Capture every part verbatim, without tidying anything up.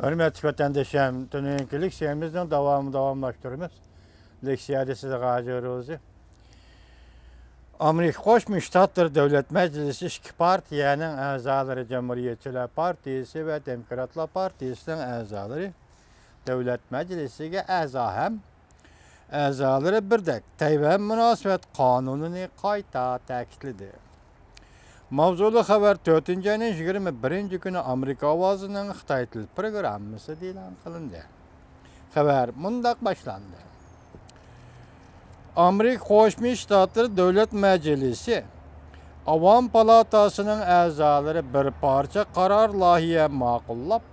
ھۆرمەتلىك ۋەتەندىشىم، تۈنۈگۈنكى لېكسىيەمىزنىڭ داۋامىنى داۋاملاشتۇرىمىز. لېكسىيەدە سىزگە ھاجى روزى. ئامېرىكا قوشما شتاتلىرى دۆلەت مەجلىسى ئىككى پارتىيەنىڭ ئەزالىرى، جۇمھۇرىيەتچىلەر پارتىيىسى ۋە دېموكراتلار پارتىيىسىنىڭ ئەزالىرى، دۆلەت مەجلىسىگە ئەزا ھەم ئەزالىرى بىردەك تەيۋەن مۇناسىۋەت قانۇنىنى قايتا تەكىتلىدى. ماۋزۇلۇق خەۋەر تۆتىنچى ئاينىڭ يىگىرمە بىرىنچى كۈنى ئامېرىكا ئاۋازىنىڭ خىتاي تىل پروگراممىسىدا ئېلان قىلىندى. خەۋەر مۇنداق باشلاندى. ئامېرىكا قوشما شتاتلىرى دۆلەت مەجلىسى ئاۋام پالاتاسىنىڭ ئەزالىرى بىر پارچە قارار لايىھە ماقۇللاپ،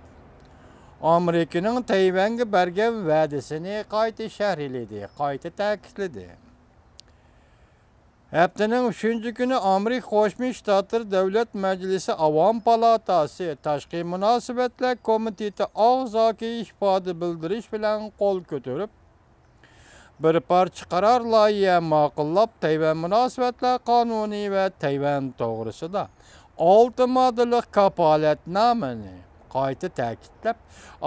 ئامېرىكىنىڭ تەيۋەنگە بەرگەن ۋەدىسىنى قايتا شەرھلىدى، قايتا تەكىتلىدى. ھەپتىنىڭ ئۈچىنچى كۈنى ئامېرىكا قوشما شتاتلىرى دۆلەت مەجلىسى ئاۋام پالاتاسى تاشقى مۇناسىۋەتلەر كومىتېتى ئاغزاكى ئىپادە بىلدۈرۈش بىلەن قول كۆتۈرۈپ، بىر پارچە قارار لايىھە ماقۇللاپ، تەيۋەن مۇناسىۋەتلەر قانۇنى ۋە تەيۋەن توغرىسىدا ئالتە ماددىلىق كاپالەتنامىنى قايتا تەكىتلەپ،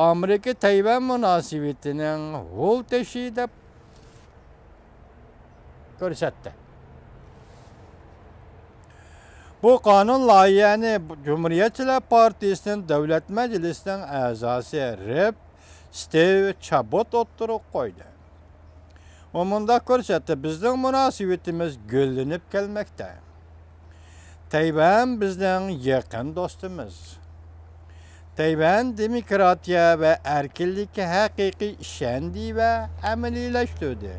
ئامېرىكا تەيۋەن مۇناسىۋىتىنىڭ ھۇل تېشى دەپ كۆرسەتتى. بۇ قانۇن لايىھەنى جۇمھۇرىيەتچىلەر پارتىيىسىنىڭ دۆلەت مەجلىسىنىڭ ئەزاسى رېپ ستىۋ چابوت ئوتتۇرىغا قويدى. ئۇ مۇنداق كۆرسەتتى، بىزنىڭ مۇناسىۋىتىمىز گۈللىنىپ كەلمەكتە. تەيۋەن بىزنىڭ يېقىن دوستىمىز. تەيۋەن دېموكراتىيە ۋە ئەركىنلىككە ھەقىقىي ئىشەندى ۋە ئەمەلىيلەشتۈردى.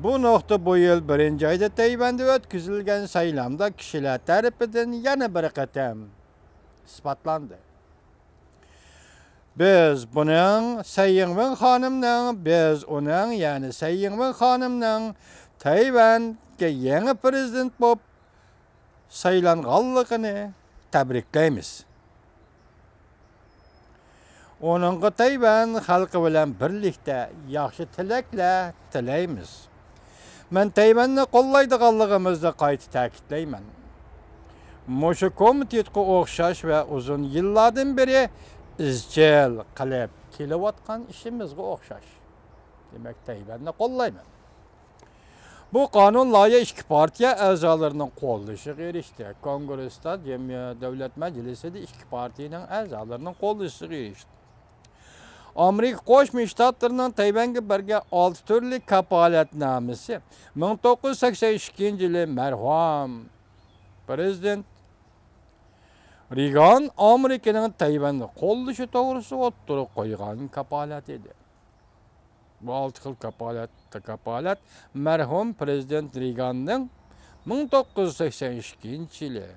بۇ نۇقتا بۇ يىل بىرىنچى ئايدا تەيۋەندە ئۆتكۈزۈلگەن سايلامدا كىشىلەر تەرىپىدىن يەنە بىر قېتىم ئىسپاتلاندى. بىز بۇنىڭ سەي يىڭۋېن خانىمنىڭ، بىز ئۇنىڭ، يەنى سەي يىڭۋېن خانىمنىڭ تەيۋەنگە يېڭى پىرېزىدېنت بولۇپ سايلانغانلىقىنى تەبرىكلەيمىز. ئۇنىڭغا تەيۋەن خەلقى بىلەن بىرلىكتە ياخشى تىلەكلەر تىلەيمىز. مەن تەيۋەننى قوللايدىغانلىقىمىزنى قايتا تەكىتلەيمەن. مۇشۇ كومىتېتقا ئوخشاش ۋە ئۇزۇن يىللاردىن بېرى ئىزچىل قىلىپ كېلىۋاتقان ئىشىمىزغا ئوخشاش. دېمەك، تەيۋەننى قوللايمەن. بۇ قانۇن لايىھە ئىككى پارتىيە ئەزالىرىنىڭ قوللىشىغا ئېرىشتى. كونگرېستا، جەمئىيەت دۆلەت مەجلىسىدە ئىككى پارتىيىنىڭ ئەزالىرىنىڭ قوللىشىغا ئېرىشتى. ئامېرىكا قوشما شتاتلىرىنىڭ تەيۋەنگە بەرگەن ئالتە تۈرلۈك كاپالەتنامىسى مىڭ توققۇز يۈز سەكسەن ئىككىنچى يىلى مەرھۇم پىرېزىدېنت رېيگان ئامېرىكىنىڭ تەيۋەننى قوللىشى توغرىسىدا ئوتتۇرىغا قويغان كاپالەت ئىدى. بۇ ئالتە خىل كاپالەت، كاپالەت مەرھۇم پىرېزىدېنت رېيگاننىڭ مىڭ توققۇز يۈز سەكسەن ئىككىنچى يىلى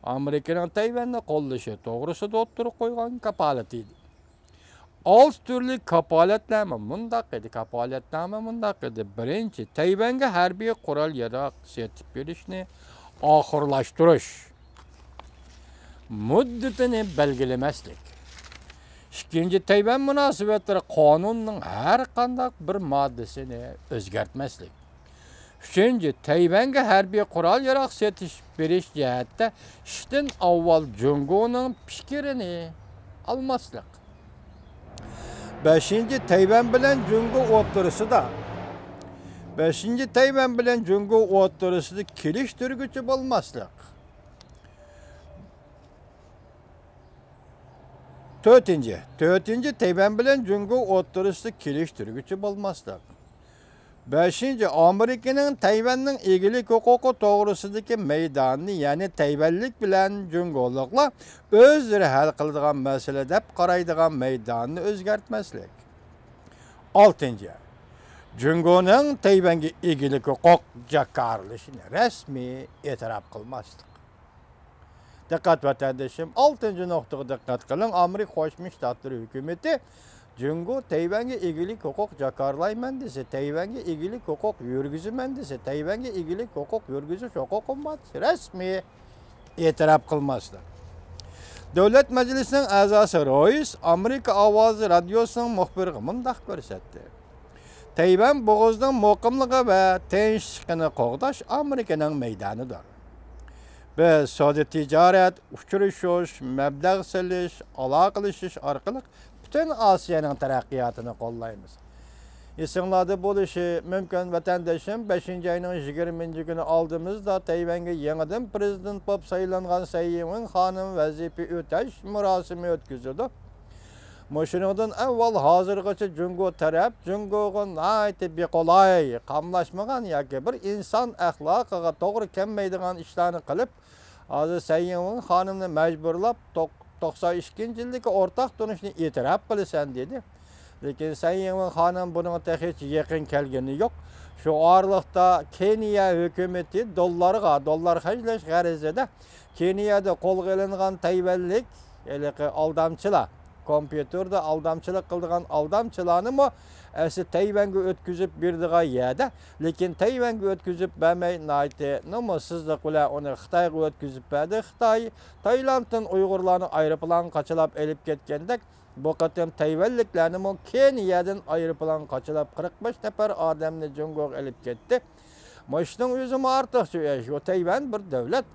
ئامېرىكىنىڭ تەيۋەننى قوللىشى توغرىسىدا ئوتتۇرىغا قويغان كاپالىتى ئىدى. ئالتە تۈرلۈك كاپالەتنامە مۇنداق ئىدى، كاپالەتنامە مۇنداق ئىدى. بىرىنچى، تەيۋەنگە ھەربىي قورال ياراغ سېتىپ بېرىشنى ئاخىرلاشتۇرۇش مۇددىتىنى بەلگىلىمەسلىك. ئىككىنچى، تەيۋەن مۇناسىۋەتلىرى قانۇنىنىڭ ھەر قانداق بىر ماددىسىنى ئۆزگەرتمەسلىك. ئۈچىنچى، تەيۋەنگە ھەربىي قورال ياراغ سېتىش بېرىش جەھەتتە ئىشتىن ئاۋۋال جۇڭگونىڭ پىكرىنى ئالماسلىق. بەشىنچى، تەيۋەن بىلەن جۇڭگو ئوتتۇرىسىدا، بەشىنچى، تەيۋەن بىلەن جۇڭگو ئوتتۇرىسىدا كېلىشتۈرگۈچى بولماسلىق. تۆتىنچى، تۆتىنچى، تەيۋەن بىلەن جۇڭگو ئوتتۇرىسىدا كېلىشتۈرگۈچى بولماسلىق. بەشىنچى، ئامېرىكىنىڭ تەيۋەننىڭ ئىگىلىك ھوقۇقى توغرىسىدىكى مەيدانىنى، يەنى تەيۋەنلىك بىلەن جۇڭگولۇقلار ئۆزلىرى ھەل قىلىدىغان مەسىلە دەپ قارايدىغان مەيدانىنى ئۆزگەرتمەسلىك. ئالتىنچى، جۇڭگونىڭ تەيۋەنگە ئىگىلىك ھوقۇق جاكارلىشىنى رەسمىي ئېتىراپ قىلماسلىق. دىققەت ۋەتەندىشىم، ئالتىنچى نۇقتىغا دىققەت قىلىڭ. ئامېرىكا قوشما شتاتلىرى ھۆكۈمىتى جۇڭگو تەيۋەنگە ئىگىلىك ھوقۇق جاكارلايمەن دېسە، تەيۋەنگە ئىگىلىك ھوقۇق يۈرگۈزىمەن دېسە، تەيۋەنگە ئىگىلىك ھوقۇق يۈرگۈزۈش ھوقۇقۇم بار دېسە، رەسمىي ئېتىراپ قىلماسلىق. دۆلەت مەجلىسىنىڭ ئەزاسى رويس ئامېرىكا ئاۋازى رادىيوسىنىڭ مۇخبىرىغا مۇنداق كۆرسەتتى. تەيۋەن بوغۇزىنىڭ مۇقىملىقى ۋە تىنچلىقىنى قوغداش ئامېرىكىنىڭ مەيدانىدۇر. بىز سودا تىجارەت، ئۇچرىشىش، مەبلەغ سېلىش، ئالاقىلىشىش ئارقىلىق پۈتۈن ئاسىيانىڭ تەرەققىياتىنى قوللايمىز. ئېسىڭلاردا بولۇشى مۇمكىن، ۋەتەندىشىم، بەشىنچى ئاينىڭ يىگىرمىنچى كۈنى ئالدىمىزدا تەيۋەنگە يېڭىدىن پىرېزىدېنت بولۇپ سايلانغان سەي يىڭۋېن خانىم ۋەزىپە ئۆتەش مۇراسىمى ئۆتكۈزىدۇ. مۇشۇنىڭدىن ئەۋۋەل ھازىرغىچە جۇڭگو تەرەپ جۇڭگوغا ناھايىتى بىقولاي، قاملاشمىغان ياكى بىر ئىنسان ئەخلاقىغا توغرا كەلمەيدىغان ئىشلارنى قىلىپ، ھازىر سەي يىڭۋېن خانىمنى مەجبۇرلاپ توق-، توقسان ئىككىنچى يىلدىكى ئورتاق تونۇشنى ئېتىراپ قىلىسەن دېدى. لېكىن سەي يىڭۋېن خانىم بۇنىڭغا تېخىچە يېقىن كەلگىنى يوق. شۇ ئارىلىقتا كېنىيە ھۆكۈمىتى دوللارغا، دوللار خەجلەش غەرىزىدە كېنىيەدە قولغا ئېلىنغان تەيۋەنلىك ھېلىقى ئالدامچىلار، كومپيۇتېردا ئالدامچىلىق قىلىدىغان ئالدامچىلارنىمۇ ئەسلى تەيۋەنگە ئۆتكۈزۈپ بېرىدىغان يەردە، لېكىن تەيۋەنگە ئۆتكۈزۈپ بەرمەي، ناھايىتى نومۇسسىزلىق بىلەن ئۇنى خىتايغا ئۆتكۈزۈپ بەردى. خىتاي تايلاندتىن ئۇيغۇرلارنى ئايروپىلانغا قاچىلاپ ئېلىپ كەتكەندەك، بۇ قېتىم تەيۋەنلىكلەرنىمۇ كېنىيەدىن ئايروپىلانغا قاچىلاپ قىرىق بەش نەپەر ئادەمنى جۇڭگوغا ئېلىپ كەتتى. مۇشۇنىڭ ئۆزىمۇ ئارتۇقچە ئىش. ئۇ تەيۋەن بىر دۆلەت.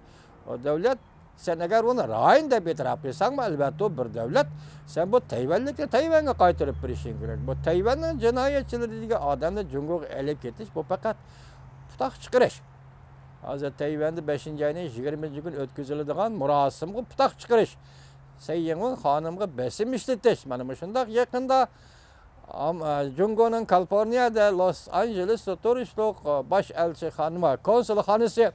ئۇ دۆلەت، سەن ئەگەر ئۇنى رايون دەپ ئېتىراپ قىلساڭمۇ، ئەلۋەتتە، ئۇ بىر دۆلەت. سەن بۇ تەيۋەنلىكنى تەيۋەنگە قايتۇرۇپ بېرىشىڭ كېرەك. بۇ تەيۋەننىڭ جىنايەتچىلىرى دېگەن ئادەمنى جۇڭگوغا ئېلىپ كېتىش، بۇ پەقەت پۇتاق چىقىرىش. ھازىر تەيۋەندە بەشىنچى ئاينىڭ يىگىرمىنچى كۈنى ئۆتكۈزۈلىدىغان مۇراسىمغا پۇتاق چىقىرىش، سەي يىڭۋېن خانىمغا بېسىم ئىشلىتىش. مانا مۇشۇنداق يېقىندا ئام-، ئە، جۇڭگونىڭ كالىفورنىيەدە لوس ئانژېلېستا تۇرۇشلۇق، ئە، باش ئەلچىخانا، كونسۇلخانىسى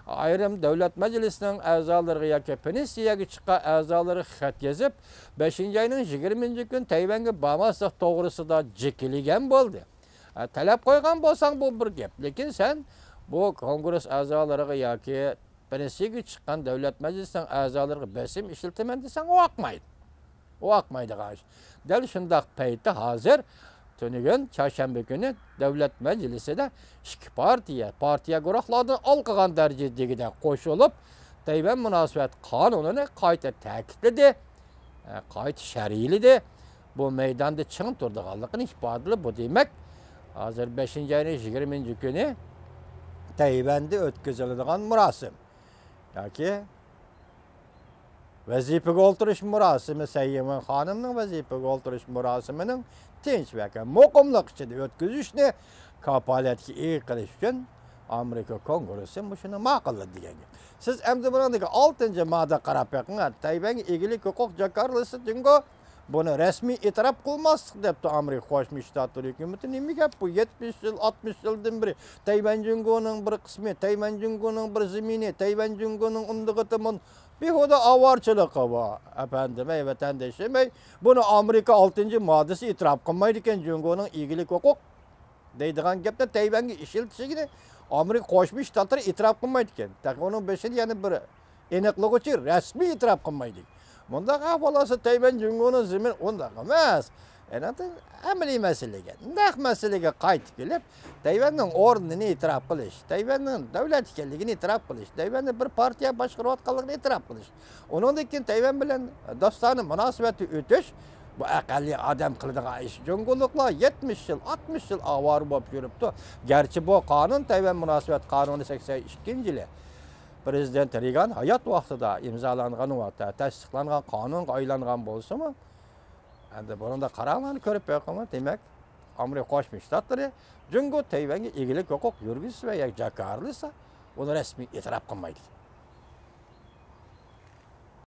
ئايرىم دۆلەت مەجلىسىنىڭ ئەزالىرىغا ياكى پېنسىيەگە چىققان ئەزالىرىغا خەت يېزىپ، بەشىنچى ئاينىڭ يىگىرمىنچى كۈنى تەيۋەنگە بارماسلىق توغرىسىدا جېكىلىگەن بولدى. ئە، تەلەپ قويغان بولساڭ، بۇ بىر گەپ. لېكىن سەن بۇ كونگرېس ئەزالىرىغا ياكى پېنسىيەگە چىققان دۆلەت مەجلىسىنىڭ ئەزالىرىغا بېسىم ئىشلىتىمەن دېسەڭ، ئۇ ئاقمايدۇ. ئۇ ئاقمايدىغان ئىش. دەل شۇنداق پەيتتە ھازىر تۈنۈگۈن چارشەنبە كۈنى دۆلەت مەجلىسىدە ئىككى پارتىيە، پارتىيە گۇرۇھلاردىن ئالقىغان دەرىجىدە دېگۈدەك قوشۇلۇپ، تەيۋەن مۇناسىۋەت قانۇنىنى قايتا تەكىتلىدى، ئە، قايتا شەرھلىدى. بۇ مەيداندا چىڭ تۇرىدىغانلىقىنى ئىپادىلىدى. بۇ دېمەك، ھازىر بەشىنچى ئاينىڭ يىگىرمىنچى كۈنى تەيۋەندە ئۆتكۈزۈلىدىغان مۇراسىم ياكى ۋەزىپىگە ئولتۇرۇش مۇراسىمى، سەي يىڭۋېن خانىمنىڭ ۋەزىپىگە ئولتۇرۇش مۇراسىمىنىڭ تىنچ ۋە مۇقىملىق ئىچىدە ئۆتكۈزۈشنى كاپالەتكە ئىگە قىلىش ئۈچۈن ئامېرىكا كونگرېسسى مۇشۇنى ماقۇللىدى دېگەن گەپ. سىز ئەمدى بۇنىڭدىكى ئالتىنچى ماددىغا قاراپ بېقىڭ. تەيۋەنگە ئىگىلىك ھوقۇق جاكارلىسا جۇڭگو بۇنى رەسمىي ئېتىراپ قىلماسلىق دەپتۇ ئامېرىكا قوشما شتاتلىرى ھۆكۈمىتى. نېمە گەپ بۇ؟ يەتمىش يىل، ئاتمىش يىلدىن بېرى تەيۋەن جۇڭگونىڭ بىر قىسمى، تەيۋەن جۇڭگونىڭ بىر زېمىنى، تەيۋەن جۇڭگونىڭ ئۇندىغىتىمۇن بىھۇدە ئاۋارىچىلىقى بار. ئەپەندىم، ئەي ۋەتەندىشىم، ئەي، بۇنى ئامېرىكا ئالتىنچى ماددىسى ئېتىراپ قىلمايدىكەن، جۇڭگونىڭ ئىگىلىك ھوقۇق دەيدىغان گەپنى تەيۋەنگە ئىشلىتىشىگىنى ئامېرىكا قوشما شتاتلىرى ئېتىراپ قىلمايدىكەن. تېخى ئۇنىڭ بېشىدا يەنە بىر ئېنىقلىغۇچى رەسمىي ئېتىراپ قىلمايدۇ. مۇنداق ئەھۋال بولسا تەيۋەن جۇڭگونىڭ زېمىنى ئۇنداق ئەمەس. ئەمەلىي مەسىلىگە، نەق مەسىلىگە قايتىپ كېلىپ، تەيۋەننىڭ ئورنىنى ئېتىراپ قىلىش، تەيۋەننىڭ دۆلەت ئىكەنلىكىنى ئېتىراپ قىلىش، تەيۋەننى بىر پارتىيە باشقۇرۇۋاتقانلىقىنى ئېتىراپ قىلىش، ئۇنىڭدىن كېيىن تەيۋەن بىلەن دوستانە مۇناسىۋەتتە ئۆتۈش، بۇ ئەقەللىي ئادەم قىلىدىغان ئىش. جۇڭگولۇقلار يەتمىش يىل، ئاتمىش يىل ئاۋارە بولۇپ يۈرۈپتۇ. گەرچە بۇ قانۇن، تەيۋەن مۇناسىۋەت قانۇنى سەكسەن ئىككىنچى يىلى پىرېزىدېنت رېگان ھايات ۋاقتىدا ئىمزالانغان ۋە تەستىقلانغان قانۇنغا ئايلانغان بولسىمۇ، ئەمدى بۇنىڭدا قاراڭلارنى كۆرۈپ بېقىڭلار. دېمەك، ئامېرىكا قوشما شتاتلىرى جۇڭگو تەيۋەنگە ئىگىلىك ھوقۇق يۈرگۈزسە ۋە ياكى جاكارلىسا، ئۇنى رەسمىي ئېتىراپ قىلمايدىكەن.